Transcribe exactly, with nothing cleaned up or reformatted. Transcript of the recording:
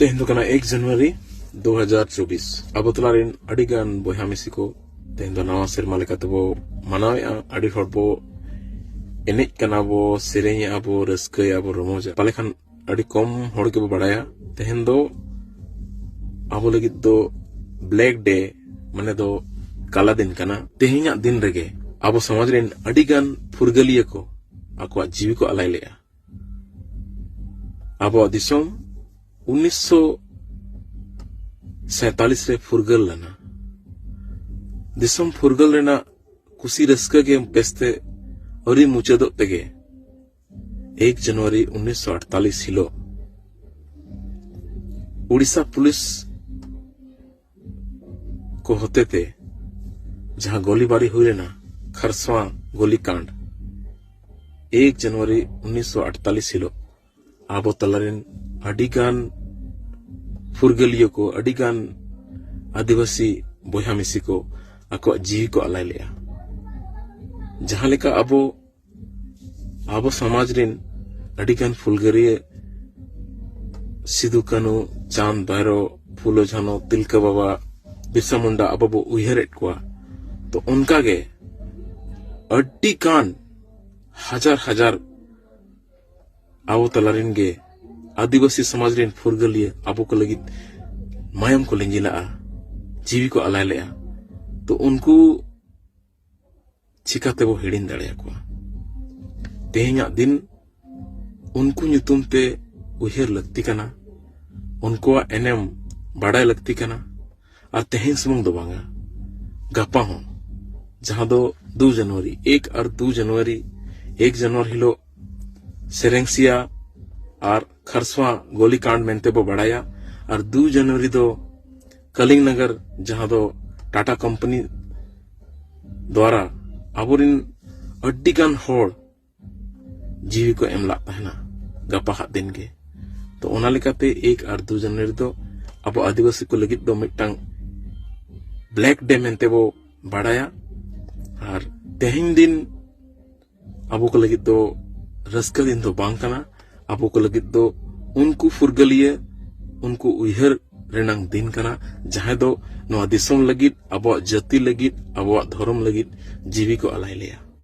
ᱛᱮᱦᱮᱧ ᱫᱚ ᱠᱟᱱᱟ ᱮᱠ ᱡᱟᱱᱩᱣᱟᱨᱤ ᱫᱩ ᱦᱟᱡᱟᱨ ᱪᱚᱵᱵᱤᱥ᱾ ᱟᱵᱚ ᱛᱟᱞᱟ ᱨᱮᱱ ᱟᱹᱰᱤ ᱜᱟᱱ ᱵᱚᱭᱦᱟ ᱢᱤᱥᱤ ᱠᱚ ᱛᱮᱦᱮᱧ ᱫᱚ ᱱᱟᱣᱟ ᱥᱮᱨᱢᱟ ᱞᱮᱠᱟ ᱛᱮᱵᱚ ᱢᱟᱱᱟᱣᱮᱫᱼᱟ᱾ ᱟᱹᱰᱤ ᱦᱚᱲ ᱵᱚ ᱮᱱᱮᱡ ᱠᱟᱱᱟ ᱵᱚ, ᱥᱮᱨᱮᱧᱮᱫᱼᱟ ᱵᱚ, ᱨᱟᱹᱥᱠᱟᱹᱭᱮᱫᱼᱟ ᱵᱚ, ᱨᱚᱢᱚᱡᱟ᱾ ᱯᱟᱞᱮ ᱠᱷᱟᱱ ᱟᱹᱰᱤ ᱠᱚᱢ ᱦᱚᱲ ᱜᱮᱵᱚ ᱵᱟᱲᱟᱭᱟ, ᱛᱮᱦᱮᱧ ᱫᱚ ᱟᱵᱚ ᱞᱟᱹᱜᱤᱫ ᱫᱚ ᱵᱞᱮᱠ ᱰᱮ, ᱢᱟᱱᱮ ᱫᱚ ᱠᱟᱞᱟ ᱫᱤᱱ ᱠᱟᱱᱟ᱾ ᱛᱮᱦᱮᱧᱟᱜ ᱫᱤᱱ ᱨᱮᱜᱮ ᱟᱵᱚ ᱥᱚᱢᱟᱡᱽ ᱨᱮᱱ ᱟᱹᱰᱤ ᱜᱟᱱ ᱯᱷᱩᱨᱜᱟᱹᱞᱤᱭᱟᱹ ᱠᱚ ᱟᱠᱚᱣᱟᱜ ᱡᱤᱣᱤ ᱠᱚ ᱟᱞᱟᱭ ᱞᱮᱫᱼᱟ᱾ ᱟᱵᱚᱣᱟᱜ ᱫᱤᱥᱚᱢ ᱩᱱᱤᱥᱥᱚ ᱥᱟᱭᱛᱟᱞᱤᱥ ᱨᱮ ᱯᱷᱩᱨᱜᱟᱹᱞ ᱞᱮᱱᱟ᱾ ᱫᱤᱥᱚᱢ ᱯᱷᱩᱨᱜᱟᱹᱞ ᱨᱮᱱᱟᱜ ᱠᱩᱥᱤ ᱨᱟᱹᱥᱠᱟᱹ ᱜᱮ ᱵᱮᱥᱛᱮ ᱟᱹᱣᱨᱤ ᱢᱩᱪᱟᱹᱫᱚᱜ ᱛᱮᱜᱮ ᱮᱠ ᱡᱟᱱᱩᱣᱟᱨᱤ ᱩᱱᱤᱥᱥᱚ ᱟᱴᱛᱟᱞᱤᱥ ᱦᱤᱞᱳᱜ ᱩᱲᱤᱥᱥᱟ ᱯᱩᱞᱤᱥ ᱠᱚ ᱦᱚᱛᱮᱛᱮ ᱡᱟᱦᱟᱸ ᱜᱚᱞᱤᱵᱟᱨᱤ ᱦᱩᱭ ᱞᱮᱱᱟ, ᱠᱷᱟᱨᱥᱣᱟ ᱜᱚᱞᱤᱠᱟᱸᱰ, ᱮᱠ ᱡᱟᱱᱩᱣᱟᱨᱤ ᱩᱱᱤᱥᱥᱚ ᱟᱴᱛᱟᱞᱤᱥ ᱦᱤᱞᱳᱜ ᱟᱵᱚ ᱛᱟᱞᱟᱨᱮᱱ ᱟᱹᱰᱤᱜᱟᱱ ᱯᱷᱩᱨᱜᱟᱹᱞᱤᱭᱟᱹ ᱠᱚ, ᱟᱹᱰᱤᱜᱟᱱ ᱟᱹᱫᱤᱵᱟᱹᱥᱤ ᱵᱚᱭᱦᱟ ᱢᱤᱥᱤ ᱠᱚ ᱟᱠᱚᱣᱟᱜ ᱡᱤᱣᱤ ᱠᱚ ᱟᱞᱟᱭ ᱞᱮᱫᱼᱟ᱾ ᱡᱟᱦᱟᱸ ᱞᱮᱠᱟ ᱟᱵᱚ, ᱟᱵᱚ ᱥᱚᱢᱟᱡᱽ ᱨᱮᱱ ᱟᱹᱰᱤᱜᱟᱱ ᱯᱷᱩᱞᱜᱟᱹᱨᱤᱭᱟᱹ ᱥᱤᱫᱩ ᱠᱟᱹᱱᱩ, ᱪᱟᱸᱫᱽ ᱵᱷᱟᱭᱨᱳ, ᱯᱷᱩᱞᱳ ᱡᱷᱟᱱᱳ, ᱛᱤᱞᱠᱟᱹ ᱵᱟᱵᱟ, ᱵᱤᱨᱥᱟ ᱢᱩᱱᱰᱟ ᱟᱵᱚ ᱵᱚ ᱩᱭᱦᱟᱹᱨᱮᱫ ᱠᱚᱣᱟ, ᱛᱚ ᱚᱱᱠᱟᱜᱮ ᱟᱹᱰᱤᱜᱟᱱ ᱦᱟᱡᱟᱨ ᱦᱟᱡᱟᱨ ᱟᱵᱚ ᱛᱟᱞᱟᱨᱮᱱ ᱜᱮ ᱟᱹᱫᱤᱵᱟᱹᱥᱤ ᱥᱚᱢᱟᱡᱽ ᱨᱮᱱ ᱯᱷᱩᱨᱜᱟᱹᱞᱤᱭᱟᱹ ᱟᱵᱚ ᱠᱚ ᱞᱟᱹᱜᱤᱫ ᱢᱟᱭᱟᱢ ᱠᱚ ᱞᱤᱸᱡᱤ ᱞᱟᱜᱼᱟ, ᱡᱤᱣᱤ ᱠᱚ ᱟᱞᱟᱭ ᱞᱮᱜᱼᱟ᱾ ᱛᱚ ᱩᱱᱠᱩ ᱪᱤᱠᱟᱛᱮᱵᱚ ᱦᱤᱲᱤᱧ ᱫᱟᱲᱮᱭᱟᱠᱚᱣᱟ? ᱛᱮᱦᱮᱧᱟᱜ ᱫᱤᱱ ᱩᱱᱠᱩ ᱧᱩᱛᱩᱢ ᱛᱮ ᱩᱭᱦᱟᱹᱨ ᱞᱟᱹᱠᱛᱤ ᱠᱟᱱᱟ, ᱩᱱᱠᱩᱣᱟᱜ ᱮᱱᱮᱢ ᱵᱟᱰᱟᱭ ᱞᱟᱹᱠᱛᱤ ᱠᱟᱱᱟ᱾ ᱟᱨ ᱛᱮᱦᱮᱧ ᱥᱩᱢᱩᱝ ᱫᱚ ᱵᱟᱝᱟ, ᱜᱟᱯᱟ ᱦᱚᱸ, ᱡᱟᱦᱟᱸ ᱫᱚ ᱫᱩ ᱡᱟᱱᱩᱣᱟᱨᱤ, ᱮᱠ ᱟᱨ ᱫᱩ ᱡᱟᱱᱩᱣᱟᱨᱤ, ᱮᱠ ᱡᱟᱱᱩᱣᱟᱨᱤ ᱦᱤᱞᱳᱜ ᱥᱮᱨᱮᱝᱥᱤᱭᱟ ᱟᱨ ᱠᱷᱟᱨᱥᱣᱟ ᱜᱚᱞᱤᱠᱟᱸᱰ ᱢᱮᱱᱛᱮ ᱵᱚ ᱵᱟᱲᱟᱭᱟ, ᱟᱨ ᱫᱩ ᱡᱟᱱᱩᱣᱟᱨᱤ ᱫᱚ ᱠᱟᱞᱤᱝ ᱱᱚᱜᱚᱨ, ᱡᱟᱦᱟᱸ ᱫᱚ ᱴᱟᱴᱟ ᱠᱳᱢᱯᱟᱱᱤ ᱫᱣᱟᱨᱟ ᱟᱵᱚᱨᱮᱱ ᱟᱹᱰᱤᱜᱟᱱ ᱦᱚᱲ ᱡᱤᱣᱤ ᱠᱚ ᱮᱢ ᱞᱟᱜ ᱛᱟᱦᱮᱱᱟ ᱜᱟᱯᱟ ᱦᱟᱜ ᱫᱤᱱ ᱜᱮ᱾ ᱛᱚ ᱚᱱᱟ ᱞᱮᱠᱟᱛᱮ ᱮᱠ ᱟᱨ ᱫᱩ ᱡᱟᱱᱩᱣᱟᱨᱤ ᱫᱚ ᱟᱵᱚ ᱟᱹᱫᱤᱵᱟᱹᱥᱤ ᱠᱚ ᱞᱟᱹᱜᱤᱫ ᱫᱚ ᱢᱤᱫᱴᱟᱝ ᱵᱞᱮᱠ ᱰᱮ ᱢᱮᱱᱛᱮ ᱵᱚ ᱵᱟᱲᱟᱭᱟ᱾ ᱟᱨ ᱛᱮᱦᱮᱧ ᱫᱤᱱ ᱟᱵᱚ ᱠᱚ ᱞᱟᱹᱜᱤᱫ ᱫᱚ ᱨᱟᱹᱥᱠᱟᱹ ᱫᱤᱱ ᱫᱚ ᱵᱟᱝ ᱠᱟᱱᱟ᱾ ᱟᱵᱚ ᱠᱚ ᱞᱟᱹᱜᱤᱫ ᱫᱚ ᱩᱱᱠᱩ ᱯᱷᱩᱨᱜᱟᱹᱞᱤᱭᱟᱹ ᱩᱱᱠᱩ ᱩᱭᱦᱟᱹᱨ ᱨᱮᱱᱟᱝ ᱫᱤᱱ ᱠᱟᱱᱟ, ᱡᱟᱦᱟᱸᱭ ᱫᱚ ᱱᱚᱣᱟ ᱫᱤᱥᱚᱢ ᱞᱟᱹᱜᱤᱫ, ᱟᱵᱚᱣᱟᱜ ᱡᱟᱹᱛᱤ ᱞᱟᱹᱜᱤᱫ, ᱟᱵᱚᱣᱟᱜ ᱫᱷᱚᱨᱚᱢ ᱞᱟᱹᱜᱤᱫ ᱡᱤᱣᱤ ᱠᱚ ᱟᱞᱟᱭ ᱞᱮᱭᱟ᱾